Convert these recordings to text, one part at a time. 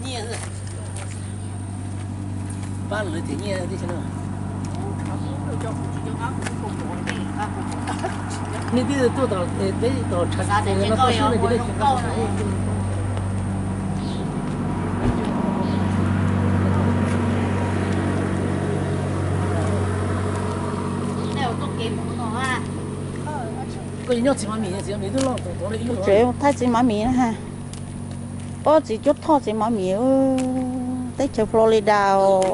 Nyiaj, pab lawv them nyiaj tib si no. Nej twb tuaj tom teb tom tshav no tau sub no ces nej tsis nqa. Koj nyob txiv Mab Mis, txiv Mab Mis twb loj, tsev thaij txiv Mab Mis na ha. Ob txiv cuab thoj txiv Mab Mis, teb chaws Florida os.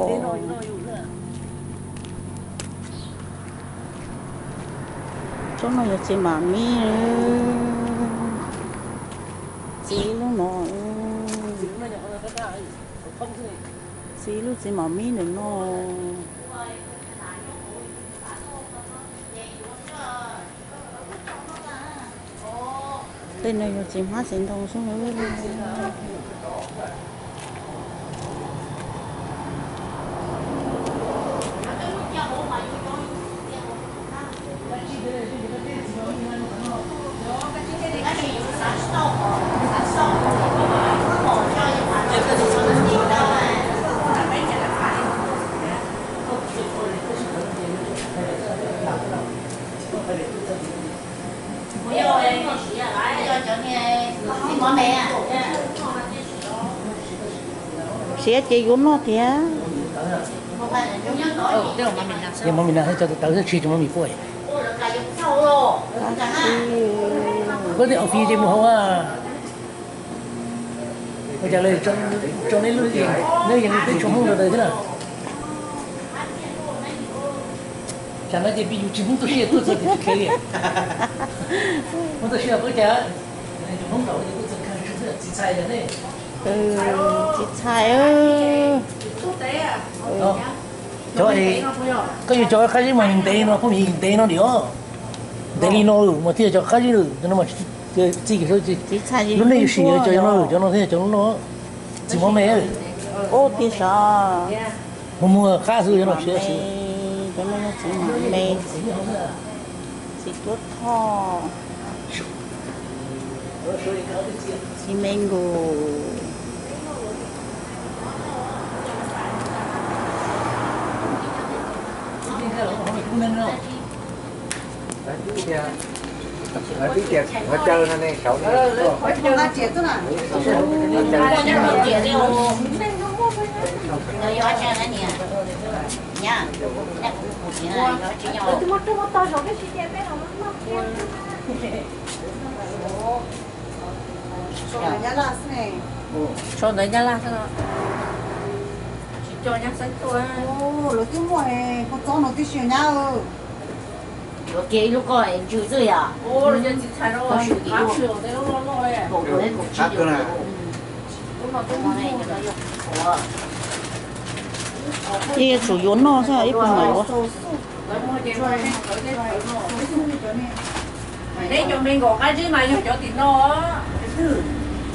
Tsob no yog txiv Mab Mis, txiv lub no, txiv lub txiv Mab Mis ntawm no. Tej no yog txiv hmab txiv ntoo xwb. Siav ces yuav noj thiab. Yog Mab Mis na, cov tus tawv tsis cov Mab Mis quaj. Koj tej office ces mus hauv a. Ua cas lawv tso nej lub, nej yeej teb tsoom Hmoob rau ntawd thiab na. Tsam no ces peb yus tsis Hmoob tuaj siab tuaj txog ces tsis kheev li. Hmoob tuaj siab pub cas, Hmoob laus ces tuaj txog kheev txiv txhais ne. Txiv txhais. Cov, koj yuav cov qab zib mas ntev no, phooj ywg, ntev no diam. Ntev li no mas thiaj cov qab zib lawm, cov no mas txij, lub neej yuav sim cov no, cov no thiaj cov no. Txiv Mab Me. Ub, tiag sav. Muag muag qab xwb, cov no tsis txiv Me, txiv Mab Me, txiv Cuab Thoj, txiv Me Nkus. Lawv twb tias qhov caw no ne, saud ne. Sau ntawv Nyab Laj xwb no. Tsis coj nyab xeeb tuaj. Lawv twb muaj kua txob no tib si nyab. Yuav kiag ib lub koj ntsws xwb yom. Ib tsum yuav noj xwb ib puas mam yuav. Neb cov me nkaum qab zib mas yog cov tim no,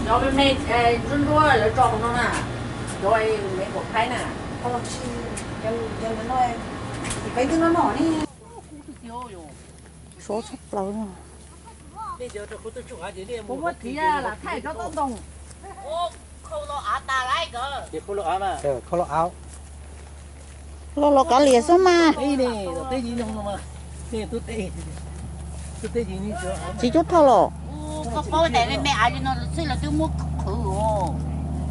cov me me nruab nruab lawv tso hauv no na, cov me nkaum qab na. Sov tshaj plaws. Los los kav liam xwb mas. Txiv Cuab Thoj los. Koj paub tias me me av li no xwb lawv twb muab qhwv.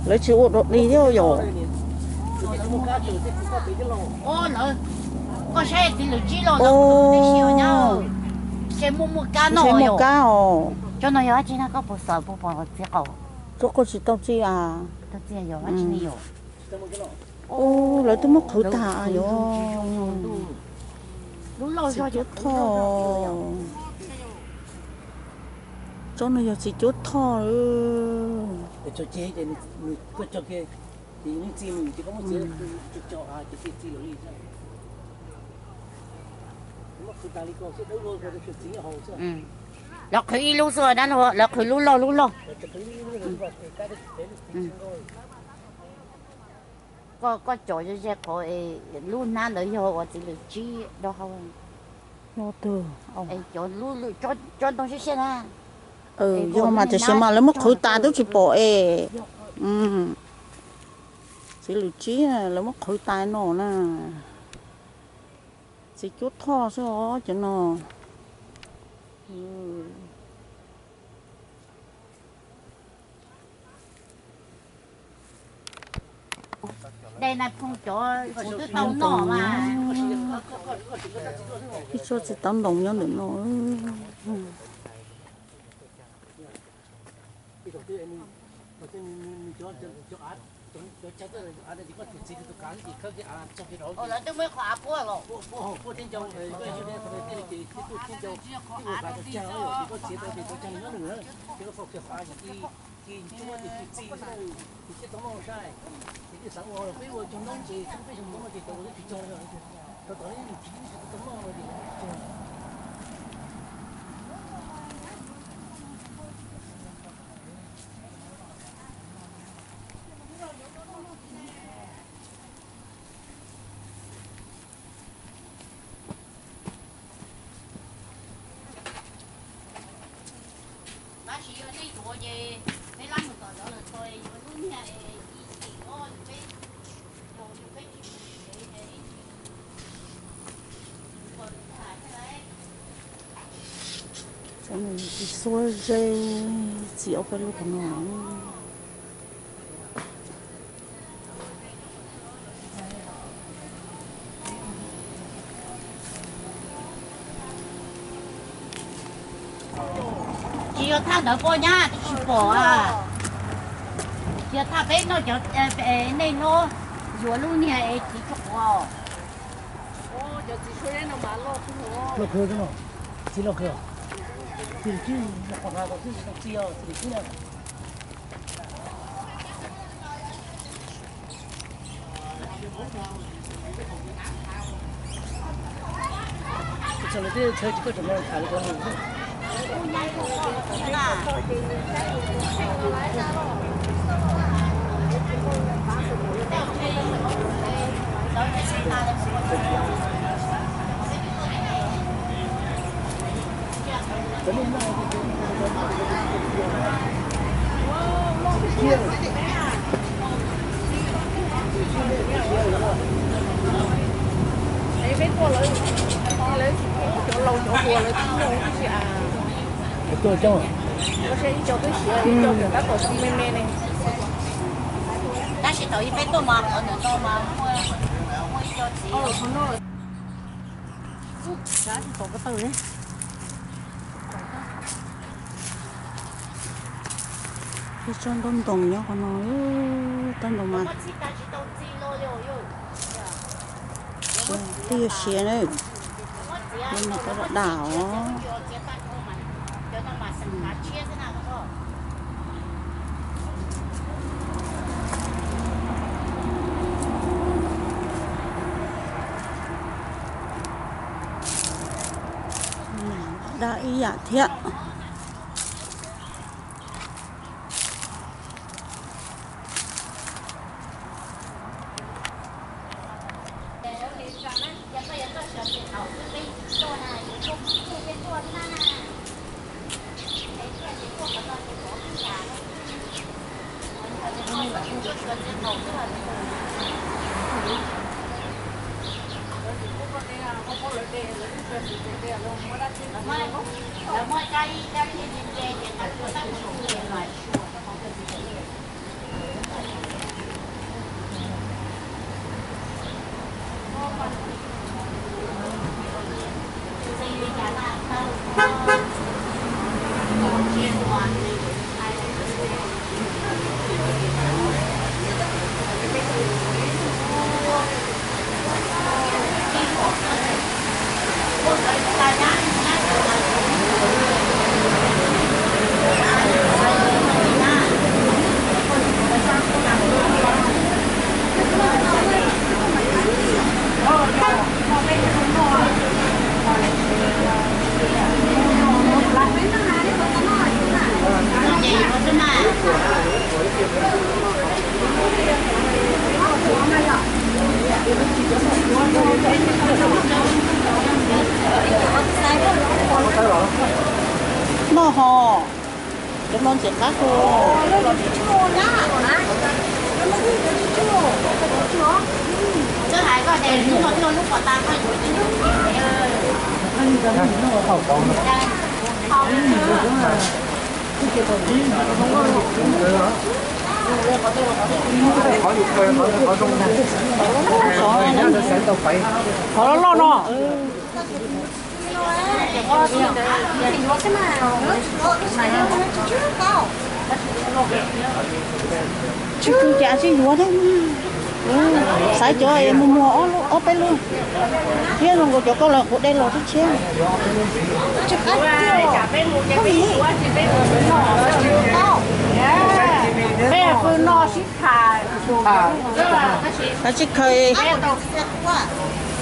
Lawv tsis ua dog dig thiab yom. Koj saib txiv lwm tsib los, ntshe muaj muaj kab noj. Muaj kab os. Cov no yog dab tsi na, koj puas xav puas pom txiv qaub? Txiv qaub tsis tau txi a. Lawv twb muab qhwv tag yom. Txiv Cuab Thoj. Tsob no yog txiv Cuab Thoj. Lawv qhwv ib lub xwb dab laug, lawv qhwv lub loj lub loj. Koj cov ze ze qhov lub hnab ntawd yog uas txiv lwm tsib do hau. Cov ntoo siab siab na. Yog mas tiam sis mas lawv muab qhwv tas twb tsis pom es. Txiv lws tsib lawv muab qhwv tas no na. Txiv cuab thoj xwb os cov no. Dej na phooj cov kuv twb tau noj mas. Ib tsob txiv tauv ntoos nyob ntawm no. Lawv twb muab qhov av puag los. Tab sis yog nej yuav ces peb lab mus tom zov lawm tso, yuav lub niag ib cim ob peb, yog peb tsis mus tsev ces ib cim. Cov no yog txiv xuab zeb, txiv ob peb lub qhov no. Tsis yog thaj ntawd poj nyab twb tsis pom. Tsis yog thaj peb noj cov, nej hlob yuav lub niag es txiv tso quav. Loj kawg no, txiv loj kawg. Txiv loj kawg, txiv loj kawg. Peb tuaj lawv, lawv cov laus cov hluas lawv twb mus tib si as. Tuaj coob. Ua ib co twb siav, ib co tab tom tsis me me ne. Tab sis thaum ib peb tuaj mas qhov ntawm no mas muaj, muaj ib co txiv. Xub xav tsis tau ko taw ne. Ib tsob ntaub ntoos nyob qhov no, ntaub ntoos mas twb yuav siav na. Ntaub ntoos daj daj os. Daj ib yam thiab. Noj hos. Cov no ntxim qab kawg. Qhov loj loj no. Tsis tu cas tsis yuav thiab. Xaiv cov muag muag ob peb lub thiab, zoo nkaus cov koj los kuv de los tshiab tshiab. Peb pw no sib tham, tab sis khaws,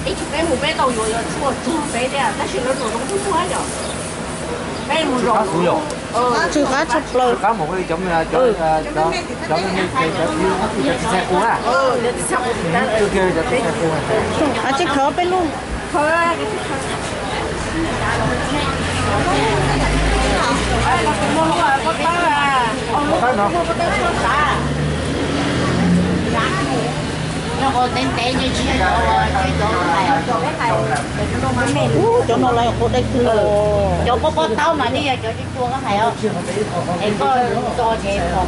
ib tsis peb mus peb tau yuav yuav tshuaj tshuaj peb thiab, tab sis lawv tuaj zoo tshuaj yom. Peb mus zoo, tsw qab tshaj plaws. Cov me me, cov txiv txhais qus na. Cov txiv txhais qus, cov txiv txhais qus. Tsib khaws peb lub. Ub, cov no lawv qhuav dai kiag los. Cov pob pob taub mas nej yog cov tsis tshua koj hais os. Es koj tso ces pom.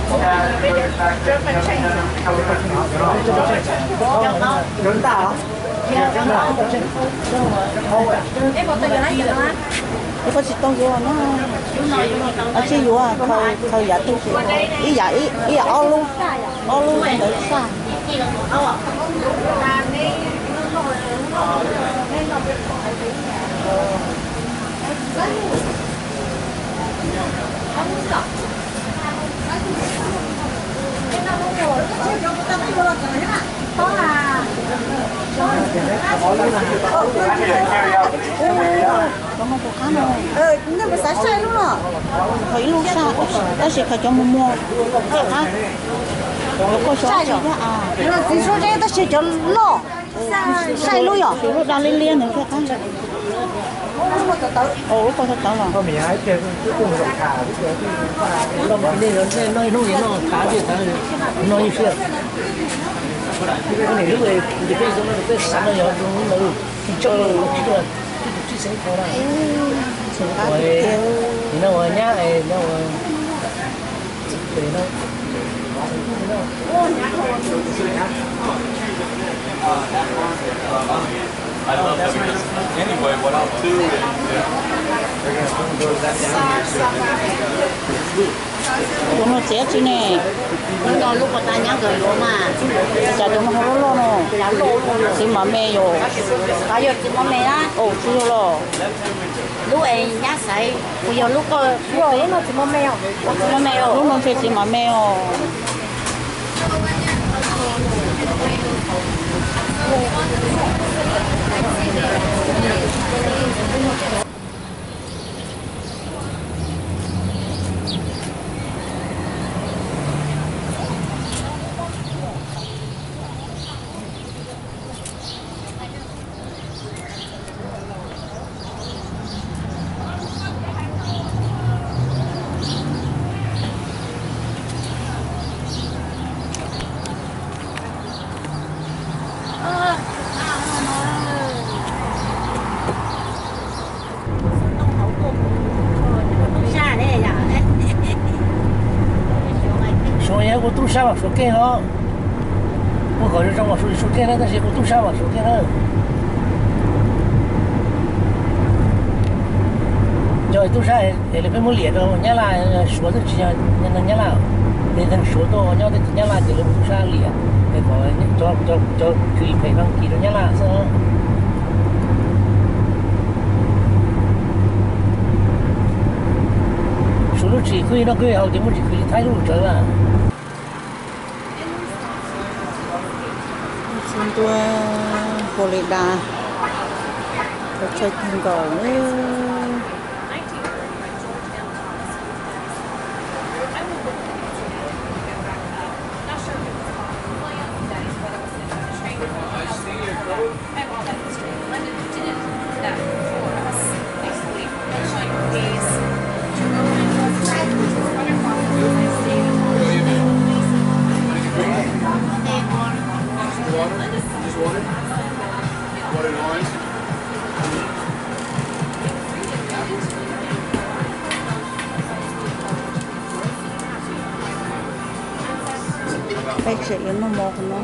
Koj tsis tau yuav na. Tsis yuav, khaws yav twg, ib yam, ib yam ob lub, ob lub ntawd xaj. Cov no puas qab no? Nej puas xav saib lub no? Khaws ib lub saj, tab sis khaws cov muag muag thiaj qab. Cov koj xyov tsis yog a. Txiv suab zeb tab sis cov loj. Saib lub yom, lub daj liab liab ntawd thiaj qab. Lub koj tau tawv los. Noj ib hnub noj tas thiaj tawv, noj ib siab. Lub peb xav no yog lub ntawd, tsis tso, tsis tso, tsis tso. Nim no ua nyab, nim no ua Tus no txiav tsis ne. Lub no lub pas tas nyab nkawd yuav mas. Cas tus no ho loj loj no. Txiv mas me yom. Yog txiv mas me na. Au, tsis yog los. Lub es nyab xaiv, puas yog lub koj, lub no txiv mas me os. Lub no ntshe txiv mas me os. Suav yog kuv tub sab mas Suav keej os. Kuv kom zoo zoo mas Suav keej na, tab sis kuv tub sab mas Suav keej na. Yog tub sab es lawv pheej muab liam rau Nyab Laj, Suav twb tsis yog neeg Nyab Laj. Yog neeg Suav tuaj nyob teb chaws Nyab Laj ces lawv muab tub sab liam, es kom cov, cov, cov tswv yim phem no kis rau Nyab Laj xwb. Suav lub tshis kuj yog no kuj yog hauv ces muaj tsis kwv li Thaib lub tsawv lawm. Txog ntua Florida, txog chaw kawg nkaus. Peb tseem yuav noj mov qhov no.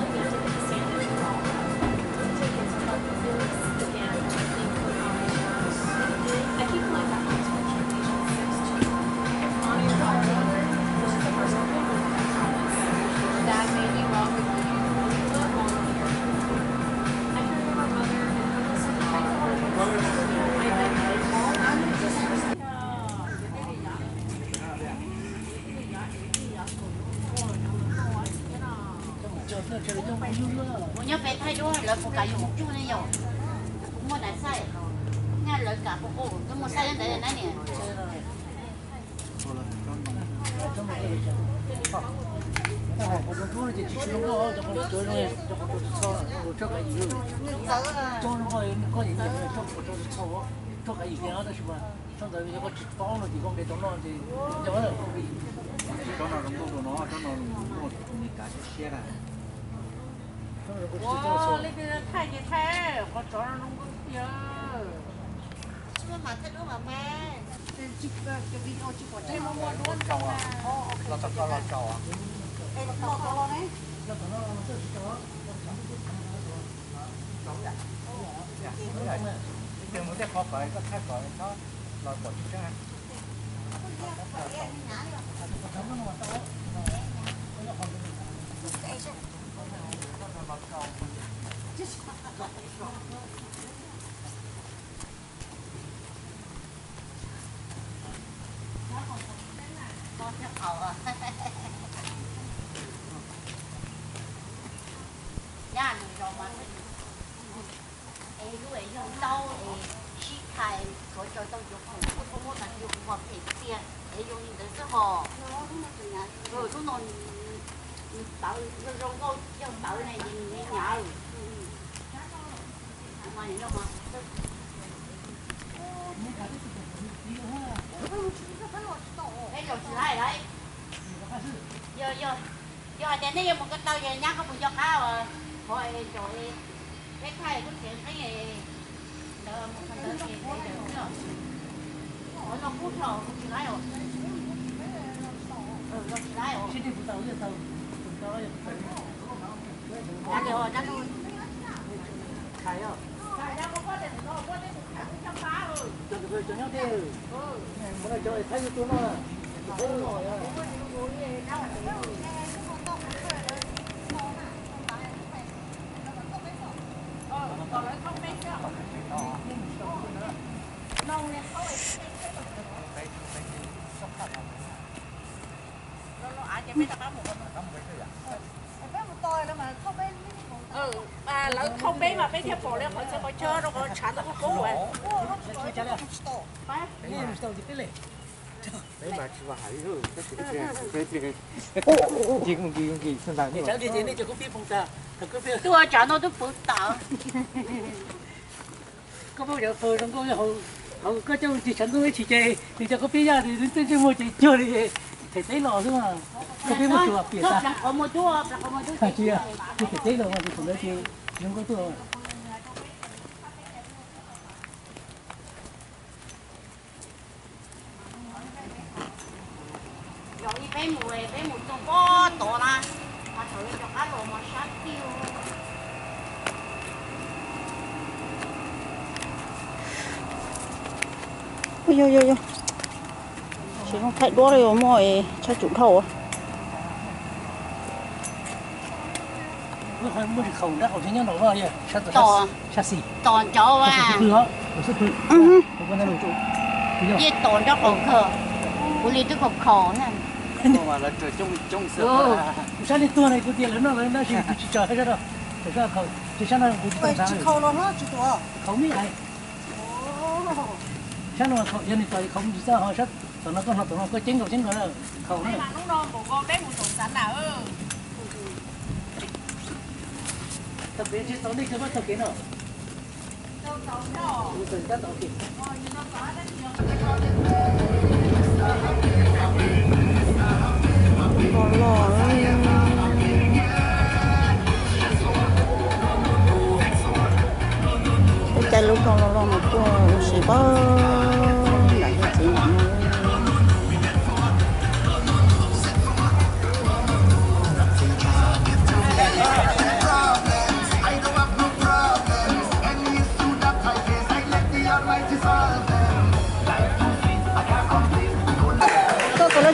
Kuv nyob pem thaij duab lawv puas kam yus mus tsuj ne yom. Kuv muaj daim xaij, nyaj lawv kam puas ua, twb muaj xaij ntawd na niam. Tsob no zoo nkauj rau no, tsob no zoo nkauj siab siab na. Ua, leej twg thaij ces thaij, qhov tsov no zoo nkauj tiag. Los txog koj los tsaus. Ib tug mus tej qhov pawv koj thaij kom txhob los pom tsis tseeb. Nyaj lwm zaus mas es lub es yog ntaub es sib thaiv, tsuav tso tau yuav khoom, kuj tau muab tas yuav khoom phem tiag es yog li ntawd xwb hos. Hnub no nws tawv zoo zoo nkauj yog tawv ne ces nws me nyuam. Peb zaum tsis laij lawm. Yog, yog, yog hais tias nej yuav mus ko taw ces nyab koj mus nco qab uas qhov zaum peb thaij lub tsev nqeeb ntawd mus qhov ntawd ces peb zaum xwb os. Qhov no kub dhau tsis laij os. Tsis laij os. Lawv thauj peb mas peb thiaj pom li qhov txhia qhov chaw rau qhov tshav ntawd kub kub. Tuaj tsam no twb pwv tas. Koj paub cov qhov zoo nkauj hauv koj coj mus tig tshav ntuj ib tsis ces nws cov koj pib yaj nws twb ntsej muag ces cuag li them teb los xwb. Koj peb muaj tsuas piam tas. Tsis yog, ces them teb los mas thaum ntawd ces zoo nkauj tuaj. Yog ib peb mus, peb mus txog pob tod na, mas thaum rov qab los mas sab tiag. Yog, yog, yog. Tsis zoo thaij duab li, muaj tshaj tsum dhau. Tos ncauj vas, yeej tos nraub qaum kawg, kuv li twb khaus khaus na. Kuv sab li tuag ne kuv tias lawv noj lawv noj tsis tsis tso sab no, sab khaus ces sab no kuv tsis tau khaus los no tsis tuaj khaus me me. Sab no yog nws tos khaus tsis txaj ho sab tom no koj hnov tom no koj ceeb nkaus ceeb nkaus na, khaus na. Tau kev tsis tau nej kawg pab tau kev no. Loj loj, ua cas lub zos loj loj mas tuaj ua si pab nram yawg txiv nram no.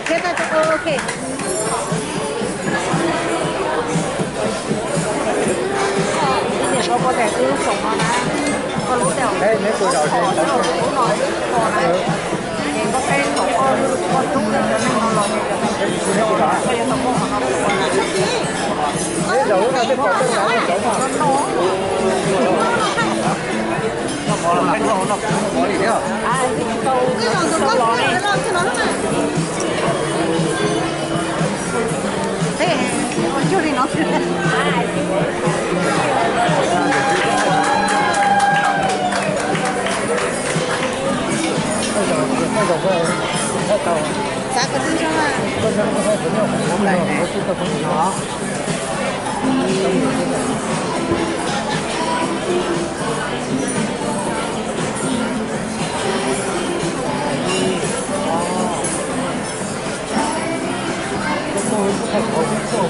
Thiab tau cho koj, ok. Ib niam koj poj niam twb lub xyoo no na, koj lub tej lub no koj saib thaum koj, koj tub koj neej no los ces koj yuav tau koj qhov no. Xav kom tib zoo.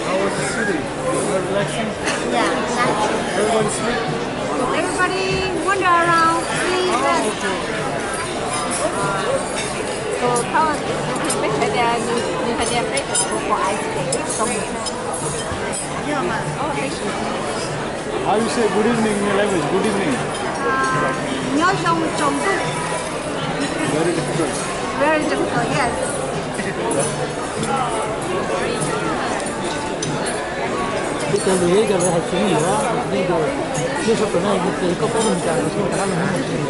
How was the city? Relaxing? Yeah, nice. Everybody sleep? Everybody wander around, sleep, rest. So, how, peb hais tias, nws hais tias peb ua ice cream. How you say good evening in language? Good evening. Nyob zoo tsaus ntuj. Very difficult. Very difficult, yes. Ib co lus ib co lus hais tsis yooj yim, nej sawv daws no ces koj paub Meskas los xyov rov qab los hais tsis.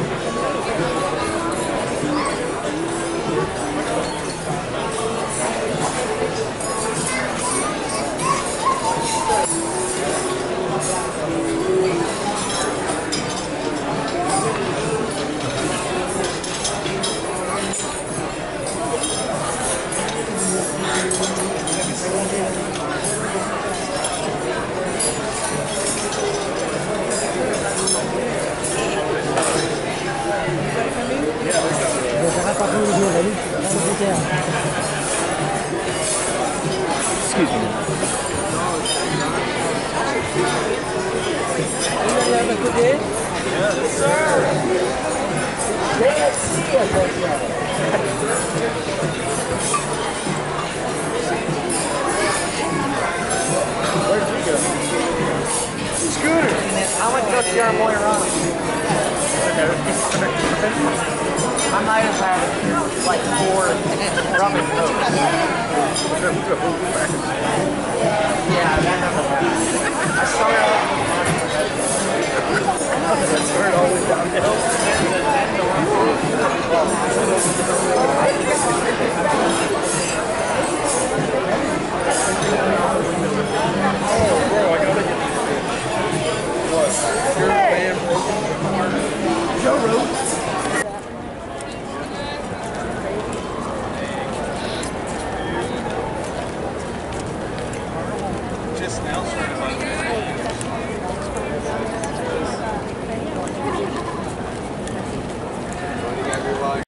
Excuse me. Yes, sir. Good to see you. Where'd you go? Scooter! I went to go see our boy Ron. I might have had, like, four rum and cokes. Yeah, that doesn't count. I started off. I started all the way downhill.